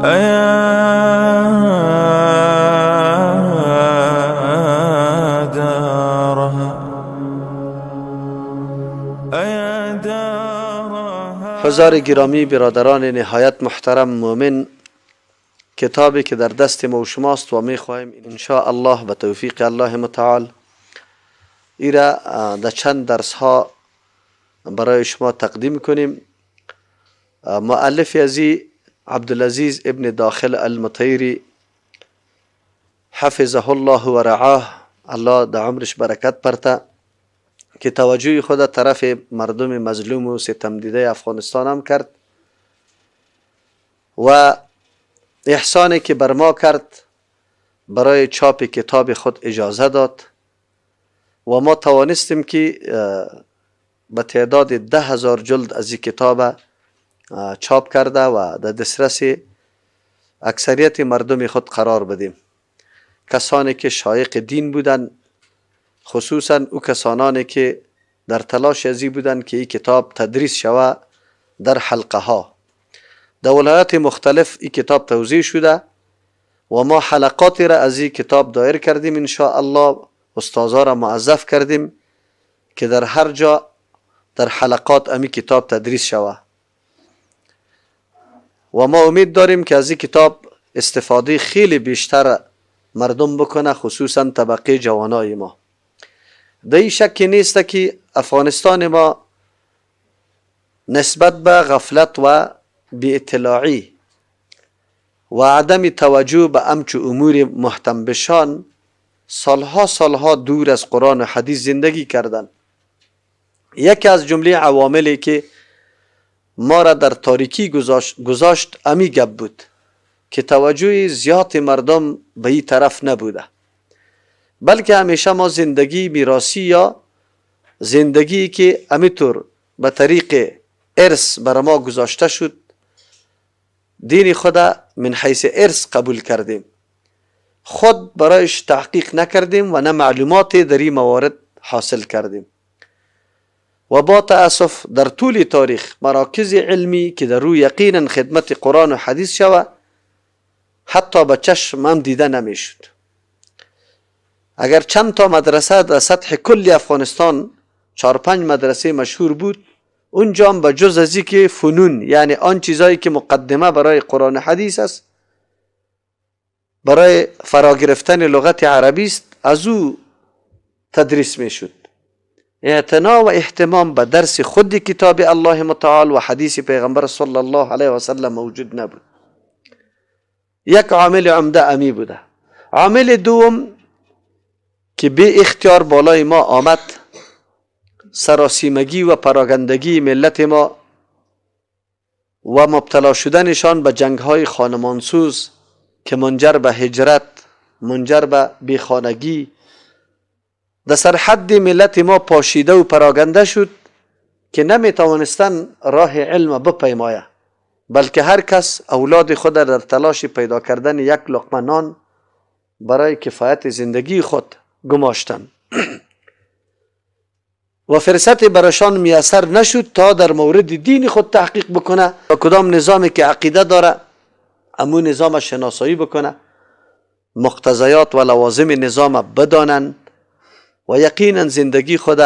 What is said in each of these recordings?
أيا دارها أيا دارها. حضار گرامی، برادران نهایت محترم مؤمن، کتابی که در دست ما و شماست و می خواهیم ان الله به توفیق الله متعال ایره در چند درس ها برای شما تقدیم کنیم، مؤلف ازی عبدالعزیز ابن داخل المطیری حفظه الله و رعاه، الله در عمرش برکت پرته، که توجه خود طرف مردم مظلوم و ستم دیده افغانستان هم کرد و احسانی که بر ما کرد، برای چاپ کتاب خود اجازه داد و ما توانستیم که به تعداد 10,000 جلد از این کتاب چاپ کرده و در دسترس اکثریت مردم خود قرار بدیم، کسانی که شایق دین بودند، خصوصا او کسانانی که در تلاش ازی بودند که این کتاب تدریس شوه در حلقه ها. در ولایات مختلف این کتاب توزیع شده و ما حلقاتی را از این کتاب دایر کردیم. ان الله استاذا را موظف کردیم که در هر جا در حلقات امی کتاب تدریس شوه و ما امید داریم که از این کتاب استفاده خیلی بیشتر مردم بکنه، خصوصا طبقه جوانای ما. در این شکی نیست که افغانستان ما نسبت به غفلت و بی اطلاعی و عدم توجه به امچو امور مهتم بشان، سالها سالها دور از قرآن و حدیث زندگی کردند. یکی از جمله عواملی که ما را در تاریکی گذاشت امی گپ بود که توجه زیاد مردم به این طرف نبوده، بلکه همیشه ما زندگی میراثی یا زندگی که امیطور به طریق ارث بر ما گذاشته شد، دین خود من حیث ارث قبول کردیم، خود برایش تحقیق نکردیم و نه معلومات در این موارد حاصل کردیم و با تأسف در طول تاریخ مراکز علمی که در روی یقینا خدمت قرآن و حدیث شوه، حتی به چشم هم دیده نمیشد. اگر چند تا مدرسه در سطح کل افغانستان، چهار پنج مدرسه مشهور بود، اونجا هم به جز از که فنون، یعنی آن چیزایی که مقدمه برای قرآن و حدیث است، برای فرا گرفتن لغت عربی است، از او تدریس میشد. اعتنا و اهتمام به درس خود کتاب الله متعال و حدیث پیغمبر صلی الله علیه و سلم موجود نبود. یک عامل عمده امی بوده. عامل دوم که بی اختیار بالای ما آمد، سراسیمگی و پراگندگی ملت ما و مبتلا شدنشان به جنگ های خانمانسوز که منجر به هجرت، منجر به بیخانگی، در سرحد ملت ما پاشیده و پراگنده شد که نمی توانستن راه علم بپیمایه، بلکه هر کس اولاد خود در تلاش پیدا کردن یک لقمه نان برای کفایت زندگی خود گماشتن و فرصت برشان میسر نشد تا در مورد دین خود تحقیق بکنه و کدام نظامی که عقیده داره، امو نظام شناسایی بکنه، مقتضیات و لوازم نظام بدانند و یقینا زندگی خود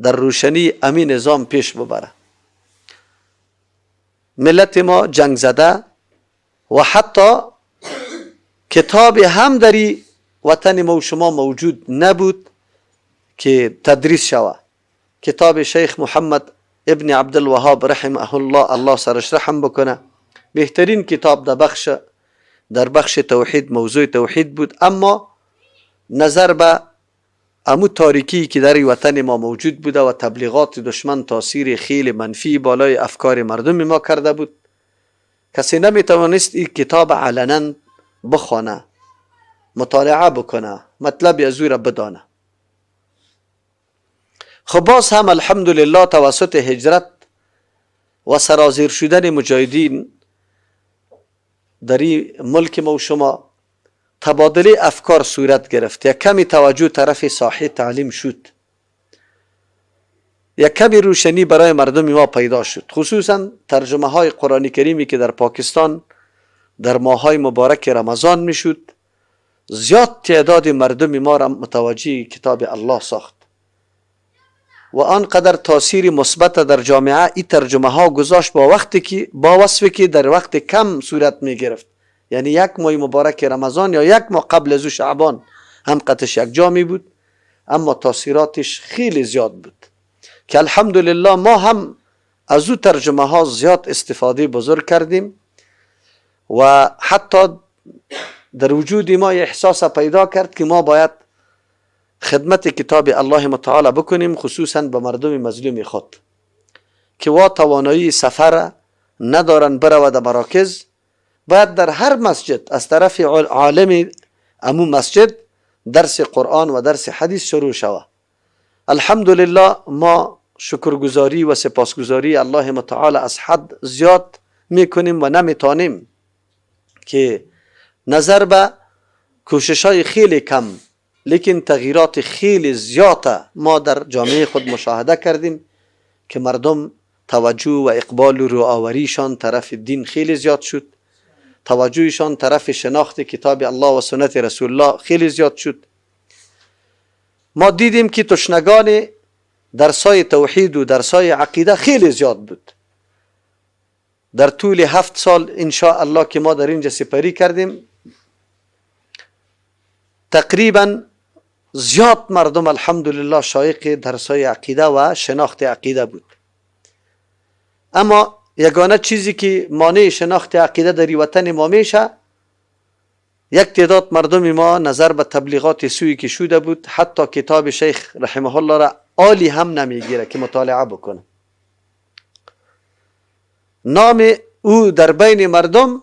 در روشنی امی نظام پیش ببره. ملت ما جنگ زده و حتی کتاب هم در وطن ما و شما موجود نبود که تدریس شوه. کتاب شیخ محمد ابن عبدالوهاب رحمه الله، الله سرش رحم بکنه، بهترین کتاب در بخش توحید، موضوع توحید بود، اما نظر به امو تاریکی که در وطن ما موجود بوده و تبلیغات دشمن تاثیر خیلی منفی بالای افکار مردم ما کرده بود، کسی نمیتوانست این کتاب علنا بخوانه، مطالعه بکنه، مطلب از او را بدانه. خب، باز هم الحمدلله توسط هجرت و سرازیر شدن مجاهدین در این ملک ما و شما تبادله افکار صورت گرفت. یک کمی توجه طرف ساحه تعلیم شد، یک کمی روشنی برای مردم ما پیدا شد، خصوصا ترجمه های قرآن کریمی که در پاکستان در ماهای مبارک رمضان میشد، زیاد تعداد مردم ما را متوجه کتاب الله ساخت و آنقدر تاثیر مثبت در جامعه این ترجمه ها گذاشت، با وقتی که با وصفی که در وقت کم صورت می گرفت، یعنی یک ماه مبارک رمضان یا یک ماه قبل از او شعبان هم قطش یک جا می بود، اما تاثیراتش خیلی زیاد بود که الحمدلله ما هم از او ترجمه ها زیاد استفاده بزرگ کردیم و حتی در وجود ما احساس پیدا کرد که ما باید خدمت کتاب الله متعال بکنیم، خصوصا به مردم مظلوم خود که وا توانایی سفر ندارن برود در مراکز. باید در هر مسجد از طرف عالم امو مسجد درس قرآن و درس حدیث شروع شود. الحمدلله ما شکرگزاری و سپاسگزاری الله متعال از حد زیاد میکنیم و نمیتونیم که نظر به کوشش های خیلی کم لیکن تغییرات خیلی زیاد ما در جامعه خود مشاهده کردیم که مردم توجه و اقبال و روآوریشان طرف دین خیلی زیاد شد، توجهشان طرف شناخت کتاب الله و سنت رسول الله خیلی زیاد شد. ما دیدیم که تشنگان درسای توحید و درسای عقیده خیلی زیاد بود. در طول 7 سال ان شاء الله که ما در اینجا سپری کردیم، تقریبا زیاد مردم الحمدلله شایق درسای عقیده و شناخت عقیده بود. اما یگانه چیزی که مانع شناخت عقیده در وطن ما میشه، یک تعداد مردم ما نظر به تبلیغات سوی که شده بود حتی کتاب شیخ رحمه الله را عالی هم نمیگیره که مطالعه بکنه. نام او در بین مردم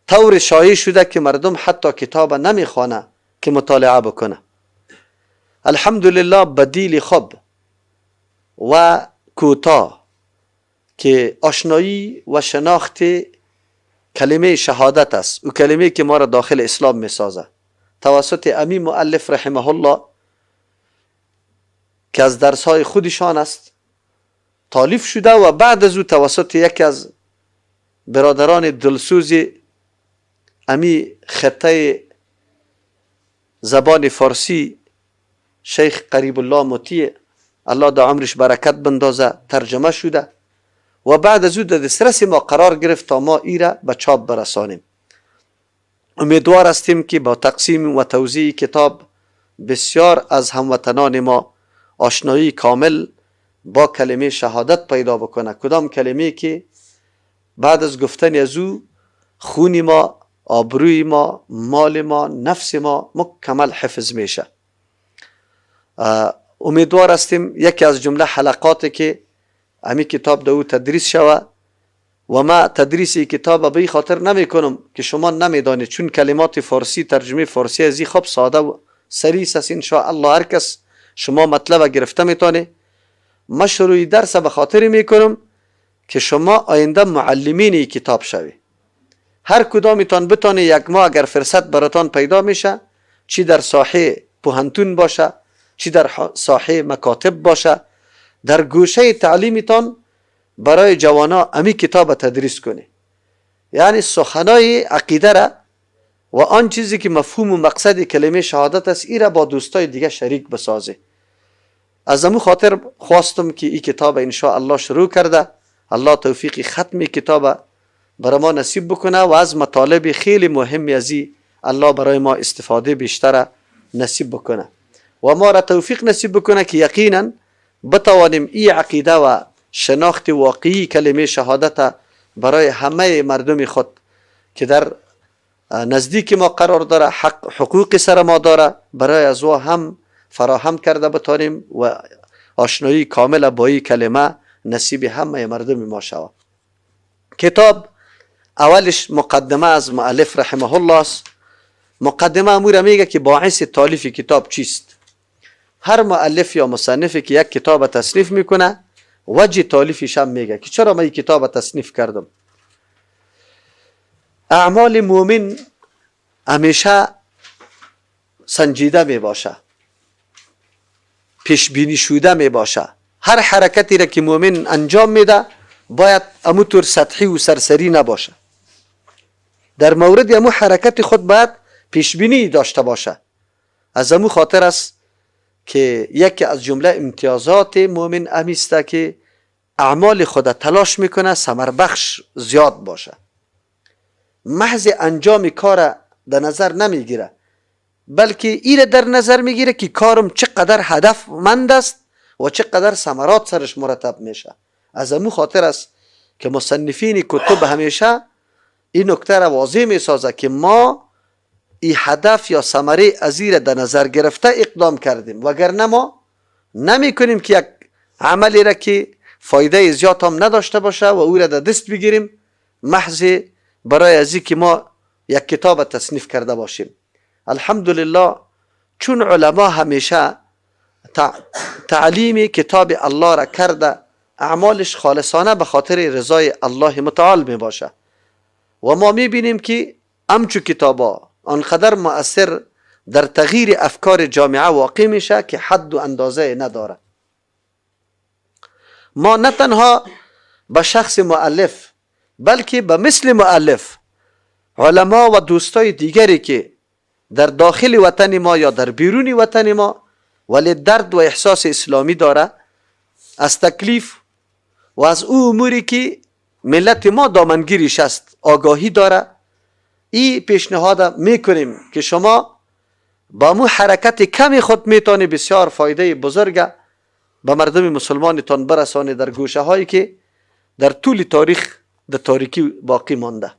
طور شایع شده که مردم حتی کتاب نمیخوانه که مطالعه بکنه. الحمدلله بدیل خوب و کوتاه که آشنایی و شناخت کلمه شهادت است، او کلمه که ما را داخل اسلام میسازه، توسط امی مؤلف رحمه الله که از درسهای خودشان است تالیف شده و بعد از او توسط یکی از برادران دلسوز امی خطه زبان فارسی شیخ قریب الله مطیع، الله در عمرش برکت بندازه، ترجمه شده و بعد از او در دسترس ما قرار گرفت تا ما ای را به چاپ برسانیم. امیدوار هستیم که با تقسیم و توزیع کتاب بسیار از هموطنان ما آشنایی کامل با کلمه شهادت پیدا بکنه، کدام کلمه که بعد از گفتن از او خون ما، آبروی ما، مال ما، نفس ما مکمل حفظ میشه. امیدوار هستیم یکی از جمله حلقاتی که امی کتاب دو تدریس شوه و ما تدریس کتاب به خاطر نمی کنم که شما نمیدانید، چون کلمات فارسی ترجمه فارسی از خوب ساده و سلیس است. ان شاء الله هر کس شما مطلب گرفته میتونه. ما شروع درس به خاطر میکنم که شما آینده معلمین کتاب شوی. هر کدامتان بتانه یک ماه اگر فرصت براتان پیدا میشه، چی در ساحه پوهنتون باشه، چی در ساحه مکاتب باشه، در گوشه تعلیمتان برای جوانا امی کتاب تدریس کنه. یعنی سخنای عقیده را و آن چیزی که مفهوم و مقصد کلمه شهادت است ای را با دوستای دیگه شریک بسازه. از امو خاطر خواستم که این کتاب ان شاء الله شروع کرده، الله توفیق ختم کتاب برای ما نصیب بکنه و از مطالب خیلی مهمی از این الله برای ما استفاده بیشتر نصیب بکنه و ما را توفیق نصیب بکنه که یقینا بتوانیم این عقیده و شناخت واقعی کلمه شهادت برای همه مردم خود که در نزدیک ما قرار داره، حق حقوق سر ما داره، برای از او هم فراهم کرده بتانیم و آشنایی کامل با این کلمه نصیب همه مردم ما شود. کتاب اولش مقدمه از مؤلف رحمه الله است. مقدمه امور میگه که باعث تالیف کتاب چیست. هر مؤلف یا مصنفی که یک کتاب تصنیف میکنه وجه تالیفش هم میگه که چرا من این کتاب تصنیف کردم. اعمال مؤمن همیشه سنجیده می باشه، پیش بینی شده می باشه. هر حرکتی را که مؤمن انجام میده باید اموطور سطحی و سرسری نباشه، در مورد امو حرکت خود باید پیشبینی داشته باشه. از امو خاطر است که یکی از جمله امتیازات مؤمن امیسته که اعمال خود تلاش میکنه ثمر بخش زیاد باشه، محض انجام کار در نظر نمیگیره، بلکه ایره در نظر میگیره که کارم چقدر هدفمند است و چقدر ثمرات سرش مرتب میشه. از امو خاطر است که مصنفین کتب همیشه این نکته را واضح میسازه که ما این هدف یا ثمره از این را در نظر گرفته اقدام کردیم، وگرنه ما نمی کنیم که یک عملی را که فایده زیاد هم نداشته باشه و او را در دست بگیریم محض برای از که ما یک کتاب تصنیف کرده باشیم. الحمدلله چون علما همیشه تعلیم کتاب الله را کرده، اعمالش خالصانه به خاطر رضای الله متعال می باشه و ما می بینیم که امچو کتابا آنقدر مؤثر در تغییر افکار جامعه واقع میشه که حد و اندازه نداره. ما نه تنها به شخص مؤلف بلکه به مثل مؤلف علما و دوستای دیگری که در داخل وطن ما یا در بیرون وطن ما ولی درد و احساس اسلامی داره، از تکلیف و از او اموری که ملت ما دامنگیریش است آگاهی داره، این پیشنهاد میکنیم که شما با مو حرکت کمی خود میتونی بسیار فایده بزرگ به مردم مسلمانتان برسانی در گوشه هایی که در طول تاریخ در تاریکی باقی مانده.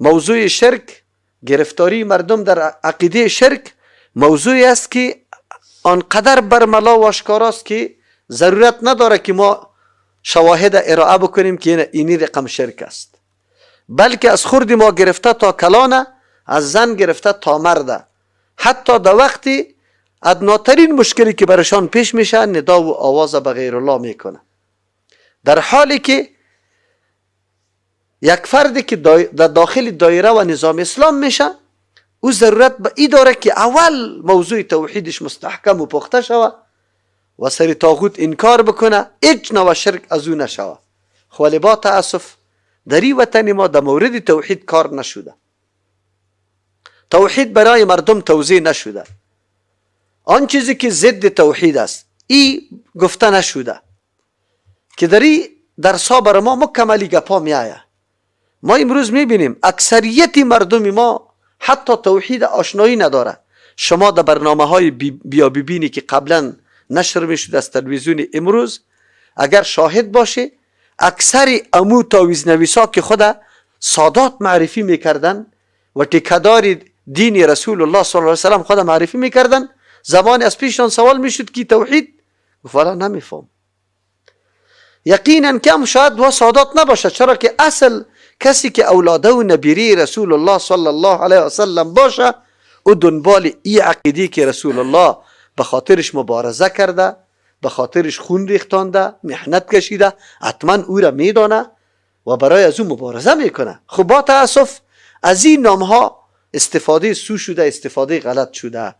موضوع شرک، گرفتاری مردم در عقیده شرک موضوعی است که آنقدر برملا و آشکار است که ضرورت نداره که ما شواهد ارائه بکنیم که اینی رقم شرک است، بلکه از خرد ما گرفته تا کلانه، از زن گرفته تا مرده، حتی در وقتی ادناترین مشکلی که برشان پیش میشه ندا و آواز به غیر الله میکنه، در حالی که یک فردی که در داخل دایره و نظام اسلام میشه او ضرورت به ای داره که اول موضوع توحیدش مستحکم و پخته شوه و سر طاغوت انکار بکنه، هیچ نوع شرک از او نشوه. ولی با تاسف در این وطن ما در مورد توحید کار نشده، توحید برای مردم توضیح نشده، آن چیزی که ضد توحید است ای گفته نشده که در این درس‌ها بر ما مکملی گپا می آید. ما امروز میبینیم اکثریت مردم ما حتی توحید آشنایی نداره. شما در برنامه های بیا ببینی که قبلا نشر میشد از تلویزیون امروز اگر شاهد باشه، اکثر امو تاویز نویسا که خود سادات معرفی میکردن و تکدار دین رسول الله صلی الله علیه وسلم خود معرفی میکردن، زمان از پیشان سوال میشد که توحید، گفت والا نمیفهم. یقینا کم شاید و سادات نباشه، چرا که اصل کسی که اولاده و نبیری رسول الله صلی الله علیه وسلم باشه او دنبال ای عقیده که رسول الله به خاطرش مبارزه کرده، به خاطرش خون ریختانده، محنت کشیده، حتما او را میدانه و برای از او مبارزه میکنه. خب با تاسف از این نام ها استفاده سو شده، استفاده غلط شده.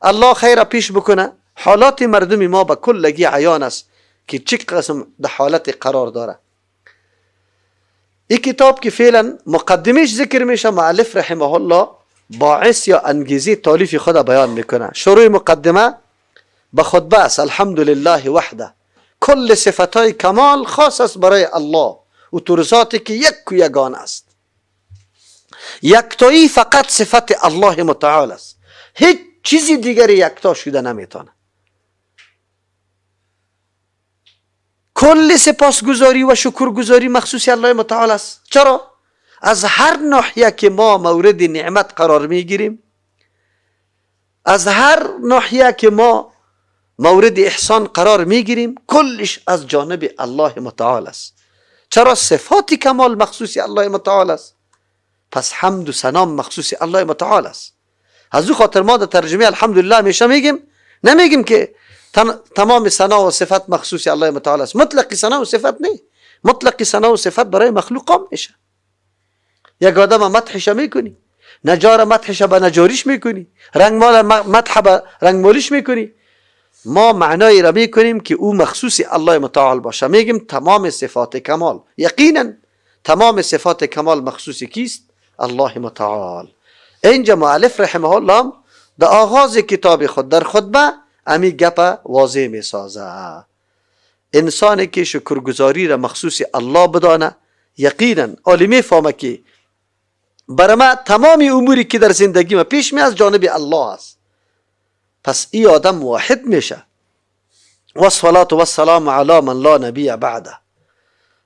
الله خیر پیش بکنه. حالات مردم ما به کلگی عیان است که چه قسم در حالت قرار داره. این کتاب که فعلا مقدمش ذکر میشه، مؤلف رحمه الله باعث یا انگیزه تالیف خود بیان میکنه. شروع مقدمه به خطبه است، الحمدلله وحده، کل صفتهای کمال خاص است برای الله و تو ذاتی که یک و یگان است. یکتایی فقط صفت الله متعال است، هیچ چیزی دیگری یکتا شده نمیتونه. کل سپاسگزاری و شکرگزاری مخصوص الله متعال است. چرا؟ از هر ناحیه که ما مورد نعمت قرار میگیریم، از هر ناحیه که ما مورد احسان قرار میگیریم، کلش از جانب الله متعال است. چرا؟ صفات کمال مخصوص الله متعال است، پس حمد و سلام مخصوص الله متعال است. از او خاطر ما در ترجمه الحمدلله همیشه میگیم، نمیگیم که تمام ثنا و صفت مخصوص الله متعال است. مطلق ثنا و صفت نه، مطلق ثنا و صفت برای مخلوق هم میشه. یک آدم مدحش میکنی، نجار مدحش به نجاریش میکنی، رنگمال مدح به رنگمالیش میکنی. ما معنایی را میکنیم که او مخصوص الله متعال باشه. میگیم تمام صفات کمال، یقینا تمام صفات کمال مخصوص کیست؟ الله متعال. اینجا مؤلف رحمه الله در آغاز کتاب خود در خطبه امی گپ واضح می سازه. انسانی که شکرگزاری را مخصوص الله بدانه، یقینا عالمی فهمه که برای ما تمام اموری که در زندگی ما پیش می از جانب الله است. پس ای آدم واحد میشه. و الصلاة و السلام علی من لا نبی بعده.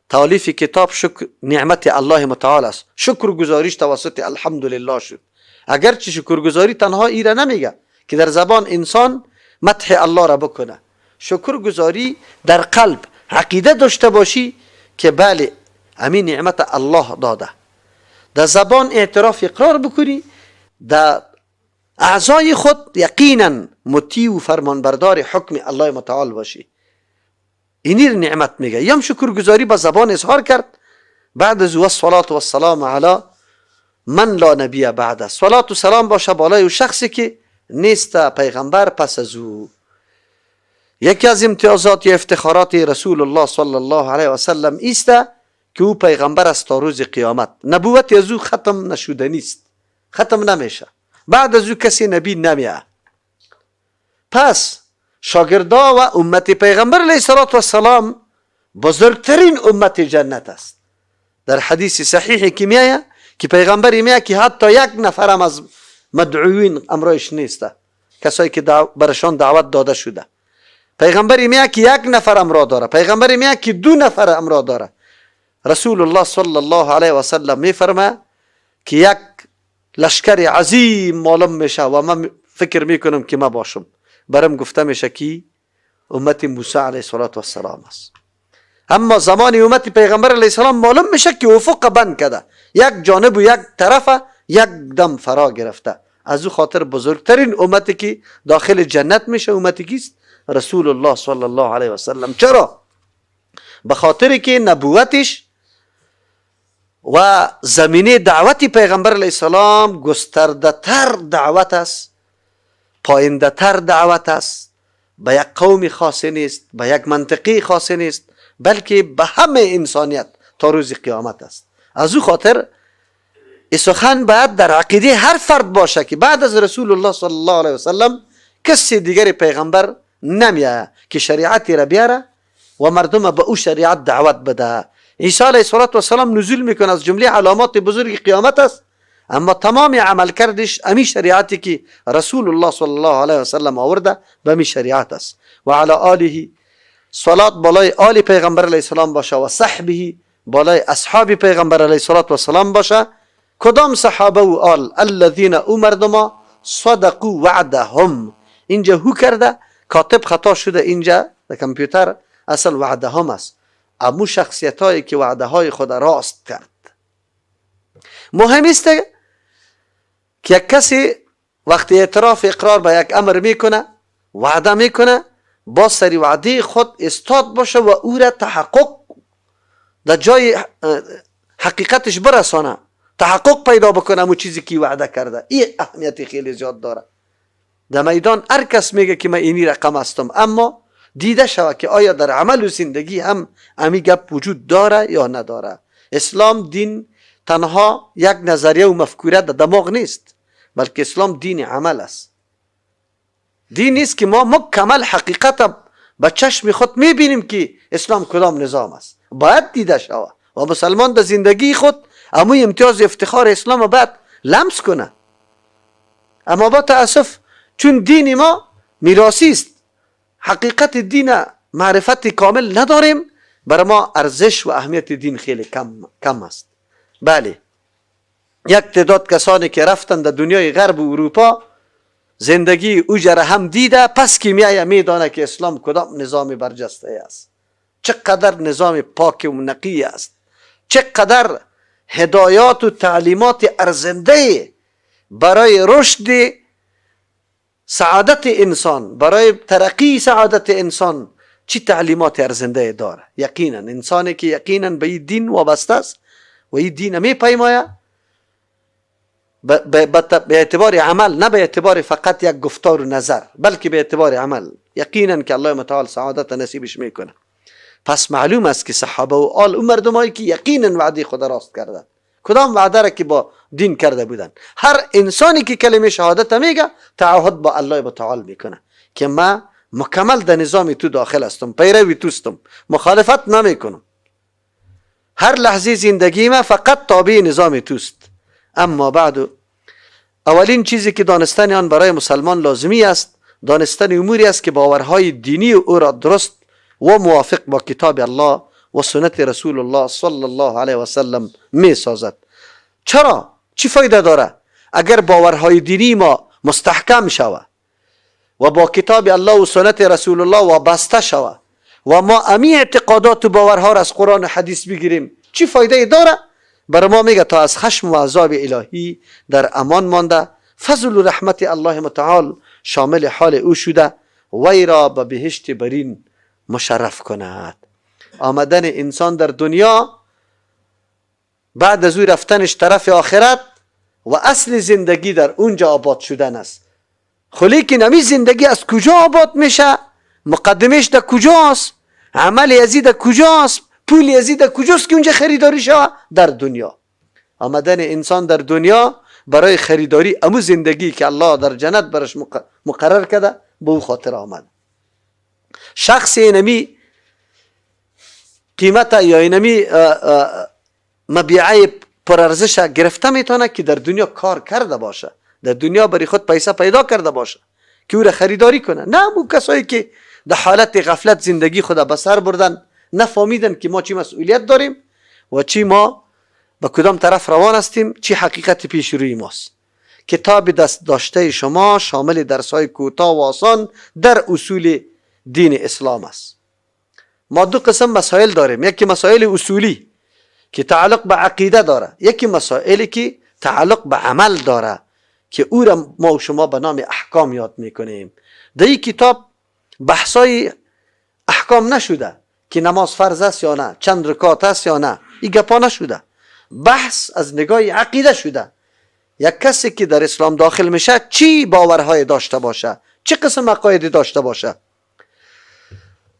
تالیف کتاب شکر نعمت الله متعال است. شکرگزاریش توسط الحمدلله شد. اگرچه شکرگزاری تنها ایره نمیگه که در زبان انسان مدح الله را بکنه. شکرگزاری در قلب عقیده داشته باشی که بله همین نعمت الله داده، در زبان اعتراف اقرار بکنی، در اعضای خود یقینا مطیع و فرمانبردار حکم الله متعال باشی. اینی نعمت میگه. یم شکرگزاری با زبان اظهار کرد. بعد از و الصلاة و السلام علی من لا نبی بعد. صلات و سلام باشه بالای او شخصی که نیست پیغمبر پس از او. یکی از امتیازات یا افتخارات رسول الله صلی الله علیه و سلم ایست که او پیغمبر است تا روز قیامت. نبوت از او ختم نشده نیست، ختم نمیشه. بعد از او کسی نبی نمیه. پس شاگردا و امت پیغمبر علیه الصلاة والسلام بزرگترین امت جنت است. در حدیث صحیح که میایه که پیغمبر میایه که حتی یک نفرم از مدعوین امرایش نیست، کسایی که برشان دعوت داده شده. پیغمبر میایه که یک نفر امرا داره، پیغمبر میایه که دو نفر امرا داره. رسول الله صلی الله علیه و سلم میفرمه که یک لشکر عظیم معلوم میشه و من فکر میکنم که ما باشم. برم گفته میشه که امت موسی علیه السلام است. اما زمان امت پیغمبر علیه السلام معلوم میشه که افق بند کرده، یک جانب و یک طرف یک دم فرا گرفته. از او خاطر بزرگترین امتی که داخل جنت میشه امتی کیست؟ رسول الله صلی الله علیه و سلم. چرا؟ به خاطر که نبوتش و زمینه دعوت پیغمبر علیه السلام گسترده تر دعوت است، پاینده تر دعوت است، به یک قوم خاص نیست، به یک منطقه خاص نیست، بلکه به همه انسانیت تا روز قیامت است. از او خاطر این سخن باید در عقیده هر فرد باشه که بعد از رسول الله صلی الله علیه و سلم کسی دیگر پیغمبر نمیه که شریعتی را بیاره و مردم به او شریعت دعوت بده. عیسی علیه السلام نزول میکنه، از جمله علامات بزرگ قیامت است، اما تمام عمل کردش امی شریعتی که رسول الله صلی الله علیه و سلم آورده به امی شریعت است. و علی آله، صلات بالای آل پیغمبر علیه السلام باشه و صحبه بالای اصحاب پیغمبر علیه السلام باشه. کدام صحابه و آل؟ الذین او مردما صدقوا وعدهم. اینجا هو کرده، کاتب خطا شده اینجا در کامپیوتر، اصل وعدهم است. امو شخصیت هایی که وعده های خود راست کرد. مهم است که یک کسی وقتی اعتراف اقرار به یک امر میکنه، وعده میکنه، با سری وعده خود استاد باشه و او را تحقق در جای حقیقتش برسانه، تحقق پیدا بکنه امو چیزی که وعده کرده. این اهمیت خیلی زیاد داره. در میدان هر کس میگه که من اینی رقم هستم، اما دیده شود که آیا در عمل و زندگی هم امی گپ وجود داره یا نداره. اسلام دین تنها یک نظریه و مفکوره در دماغ نیست، بلکه اسلام دین عمل است. دین نیست که ما مکمل حقیقت به چشم خود میبینیم که اسلام کدام نظام است. باید دیده شود و مسلمان در زندگی خود اموی امتیاز افتخار اسلام باید لمس کنه. اما با تاسف چون دین ما میراثی است، حقیقت دین معرفت کامل نداریم، برای ما ارزش و اهمیت دین خیلی کم است. بله، یک تعداد کسانی که رفتن در دنیای غرب و اروپا زندگی اوجره هم دیده، پس که میایه میدانه که اسلام کدام نظام برجسته است، چقدر نظام پاک و نقی است، چقدر هدایات و تعلیمات ارزنده برای رشد سعادت انسان، برای ترقی سعادت انسان چی تعلیمات ارزنده داره. یقینا انسانی که یقینا به این دین وابسته است و این دین می پیمایه به اعتبار عمل، نه به اعتبار فقط یک گفتار و نظر، بلکه به اعتبار عمل، یقینا که الله متعال سعادت نصیبش میکنه. پس معلوم است که صحابه و آل اون مردمایی که یقینا وعده خدا راست کردن. کدام وعده را که با دین کرده بودن؟ هر انسانی که کلمه شهادت میگه تعهد با الله متعال میکنه که ما مکمل در نظام تو داخل هستم، پیروی توستم، مخالفت نمیکنم، هر لحظه زندگی ما فقط تابع نظام توست. اما بعد، اولین چیزی که دانستن آن برای مسلمان لازمی است، دانستن اموری است که باورهای دینی او را درست و موافق با کتاب الله و سنت رسول الله صلی الله علیه و سلم می سازد. چرا؟ چی فایده داره اگر باورهای دینی ما مستحکم شود و با کتاب الله و سنت رسول الله وابسته شود و ما امی اعتقادات و باورها را از قرآن و حدیث بگیریم؟ چی فایده داره؟ برای ما میگه تا از خشم و عذاب الهی در امان مانده، فضل و رحمت الله متعال شامل حال او شده، وی را به بهشت برین مشرف کند. آمدن انسان در دنیا، بعد از او رفتنش طرف آخرت و اصل زندگی در اونجا آباد شدن است. خو لیکن امی زندگی از کجا آباد میشه؟ مقدمش در کجاست؟ عمل ازی در کجاست؟ پول ازی در کجاست که اونجا خریداری شود؟ در دنیا. آمدن انسان در دنیا برای خریداری امو زندگی که الله در جنت برش مقرر کرده، به او خاطر آمد. شخص اینمی قیمت یا اینمی مبیعه پرارزش گرفته میتونه که در دنیا کار کرده باشه، در دنیا برای خود پیسه پیدا کرده باشه که او را خریداری کنه. نه او کسایی که در حالت غفلت زندگی خود به سر بردن، نفهمیدن که ما چی مسئولیت داریم و چی ما به کدام طرف روان هستیم، چی حقیقت پیش روی ماست. کتاب دست داشته شما شامل درس های کوتاه و آسان در اصول دین اسلام است. ما دو قسم مسائل داریم: یکی مسائل اصولی که تعلق به عقیده داره، یکی مسائلی که تعلق به عمل داره که او را ما و شما به نام احکام یاد میکنیم. در این کتاب بحثای احکام نشده که نماز فرض است یا نه، چند رکعت است یا نه، این گپا نشده. بحث از نگاه عقیده شده. یک کسی که در اسلام داخل میشه چی باورهای داشته باشه، چه قسم عقایدی داشته باشه،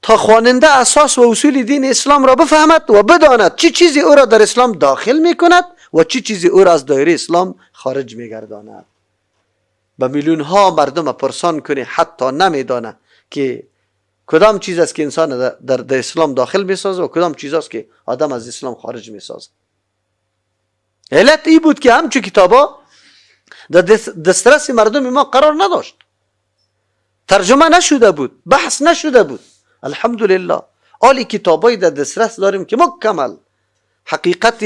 تا خواننده اساس و اصول دین اسلام را بفهمد و بداند چی چیزی او را در اسلام داخل میکند و چی چیزی او را از دایره اسلام خارج میگرداند. به میلیون ها مردم پرسان کنی، حتی نمیدانه که کدام چیز است که انسان در اسلام داخل میسازه و کدام چیز است که آدم از اسلام خارج میسازه. علت ای بود که همچو کتابا در دسترس مردم ما قرار نداشت، ترجمه نشده بود، بحث نشده بود. الحمدلله آلی کتابای در دسترس داریم که مکمل حقیقت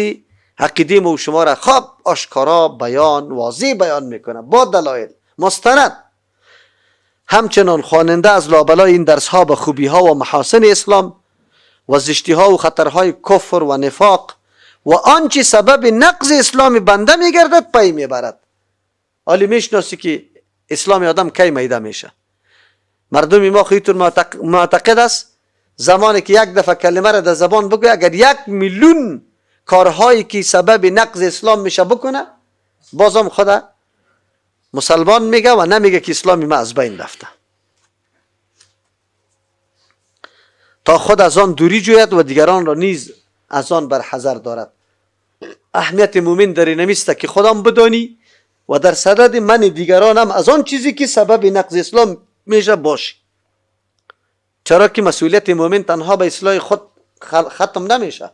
عقیده ما و شما را خوب آشکارا بیان، واضح بیان میکنه با دلایل مستند. همچنان خواننده از لابلای این درس ها به خوبی ها و محاسن اسلام و زشتی ها و خطرهای کفر و نفاق و آنچه سبب نقض اسلام بنده میگردد پی میبرد. حالی میشناسی که اسلام آدم کی میده میشه؟ مردم ما خیلی معتقد است زمانی که یک دفعه کلمه را در زبان بگوی، اگر 1 میلیون کارهایی که سبب نقض اسلام میشه بکنه، بازم خدا مسلمان میگه و نمیگه که اسلامی ما از بین رفته، تا خود از آن دوری جوید و دیگران را نیز از آن برحذر دارد. اهمیت مومن در این است که خودم بدانی و در صدد من دیگران هم از آن چیزی که سبب نقض اسلام میشه باشی. چرا که مسئولیت مومن تنها به اصلاح خود ختم نمیشه،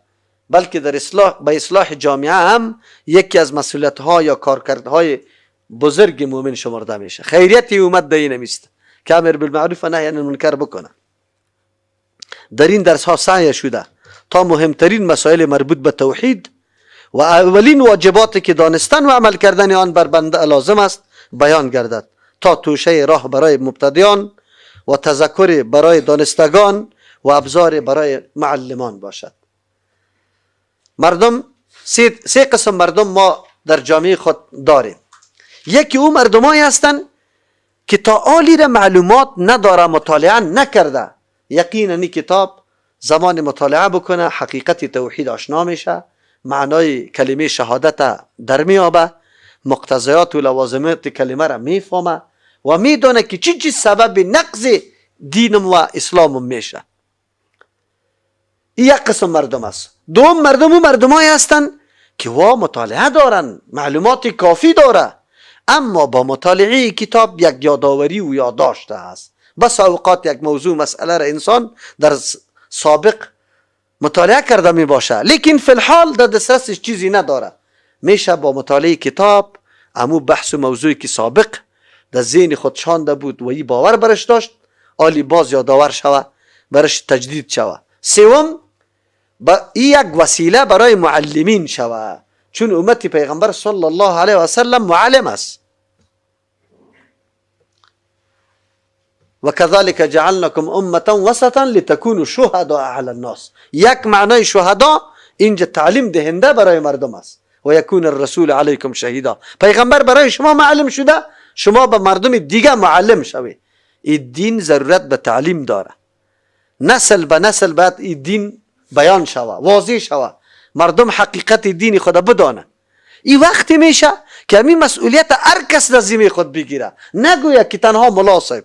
بلکه در اصلاح به اصلاح جامعه هم یکی از مسئولیت ها یا کارکردهای بزرگ مومن شمرده میشه. خیریت امت در این است که امر بالمعروف و نهی عن المنکر بکنه. در این درس ها سعی شده تا مهمترین مسائل مربوط به توحید و اولین واجباتی که دانستن و عمل کردن آن بر بنده لازم است بیان گردد، تا توشه راه برای مبتدیان و تذکر برای دانستگان و ابزار برای معلمان باشد. مردم سه قسم مردم ما در جامعه خود داریم. یکی او مردمایی هستند که تا آلی را معلومات نداره، مطالعه نکرده. یقینا این کتاب زمان مطالعه بکنه، حقیقت توحید آشنا میشه، معنای کلمه شهادت در میابه، مقتضیات و لوازمات کلمه را میفهمه و میدانه که چی چیز سبب نقض دینم و اسلامم میشه. این یک قسم مردم است. دوم مردم او مردمایی هستند که وا مطالعه دارن، معلومات کافی داره، اما با مطالعه کتاب یک یادآوری و یادداشت است. بس اوقات یک موضوع مسئله را انسان در سابق مطالعه کرده می باشه، لیکن فی الحال در دسترسش چیزی نداره. میشه با مطالعه کتاب امو بحث و موضوعی که سابق در ذهن خود شانده بود و این باور برش داشت، آلی باز یادآور شوه، برش تجدید شوه. سوم، با این یک وسیله برای معلمین شوه، چون امت پیغمبر صلی الله علیه و سلم معلم است. و كذلك جعلناكم امه وسطا لتكونوا شهداء على الناس. یک معنای شهدا اینجا تعلیم دهنده برای مردم است. و یکون الرسول علیکم شهیدا. پیغمبر برای شما معلم شده، شما به مردم دیگه معلم شوید. این دین ضرورت به تعلیم داره. نسل به نسل باید این دین بیان شوه، واضح شوه، مردم حقیقت دین خود بدانه. این وقتی میشه که همین مسئولیت هر کس در ذمه خود بگیره، نگوید که تنها ملا صاحب.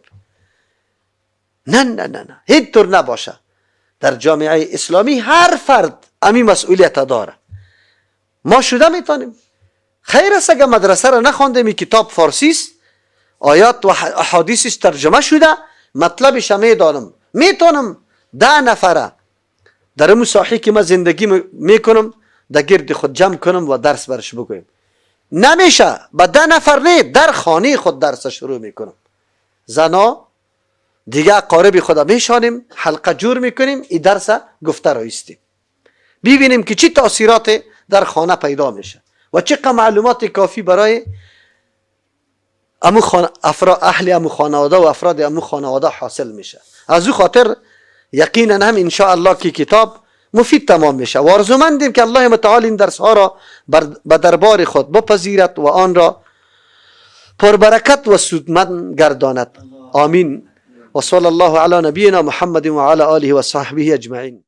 نه نه نه نه، هیچ طور نباشه. در جامعه اسلامی هر فرد همین مسئولیت داره. ما شده میتونیم. خیر است اگه مدرسه را نخواندیم، این کتاب فارسی است، آیات و احادیثش ترجمه شده، مطلبش میدانم، میتونم 10 نفره در اون ساحه که من زندگی میکنم در گرد خود جمع کنم و درس برش بگویم. نمیشه با 10 نفر نه، در خانه خود درس شروع میکنم. زنا دیگه قارب خدا میشانیم، حلقه جور میکنیم، این درس گفته را ایستیم، ببینیم که چی تاثیرات در خانه پیدا میشه و چه معلومات کافی برای اهل امو خانواده و افراد امو خانواده حاصل میشه. از او خاطر یقینا هم ان شاء الله که کتاب مفید تمام میشه و آرزومندیم که الله متعال این درس ها را به دربار خود بپذیرد و آن را پربرکت و سودمند گرداند. آمین. و صلی الله علی نبینا محمد و علی آله و صحبه اجمعین.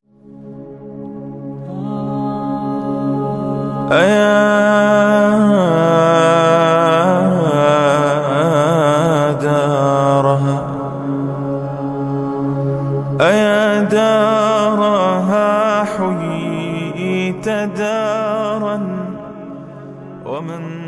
أيا دارها أيا دارها حييت دارا ومن